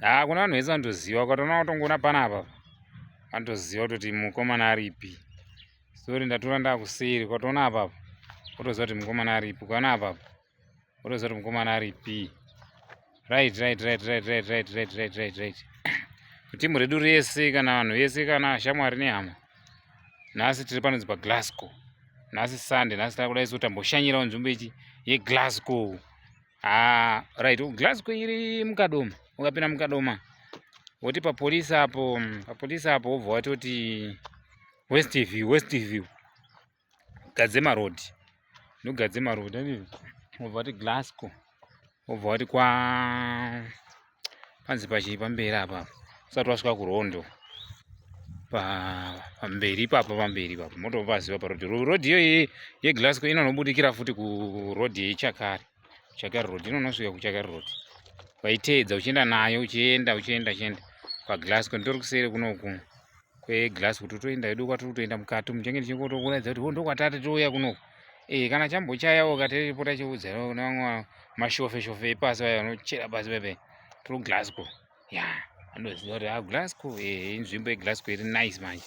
Haa, kuna vanhu vese vanotoziva. Ukatoona watongoona panapa, vanotoziva kutoti mukomana aripi. Sorry, ndatora ndakuseri. Ukatoona apapa, wotoziva kuti mukomana aripi. Ukaona apapa, wotoziva kuti mukomana aripi. Right. Timu redu rese, kana vanhu vese, kana shamwari nehama, nhasi tiri panonzi paGlasgow. Nhasi Sunday, nhasi takudai so tamboshanyirawo nzvimbo ichi yeGlasgow. Ah, right, Glasgow iri muKadoma. Ukapinda muKadoma, woti papolisi apo, papolisi apo, wobva watoti Westview, Westview, Gadzema Road, ndoGadzema Road andizvo? Wobva wati Glasgow, wobva wati kwa panzi pachii pamberi apa, usati wasvika kurondo, pamberi ipapo, pamberi ipapo motopaziva paroad. Road iyoyi yeGlasgow inonobudikira futi kuroad yeChakari, Chakari Road, inonosvika kuChakari Road. Waiteedza uchienda nayo, uchienda, uchienda, uchienda paGlasgow. Nditori kuseri kunoku kweGlasgow, totoenda hedu kwatiri kutoenda mukati muchange tichingotokuratidza kuti ndokwatati touya kunoku. E, kana chambochayawo katiripota chiudza nevamwe mashofe shofe epasi vaya vanochera pasi pepe, tiri kuGlasgow. Ya, andoziva kuti a Glasgow, e, inzvimbo yeGlasgow iri nice manje.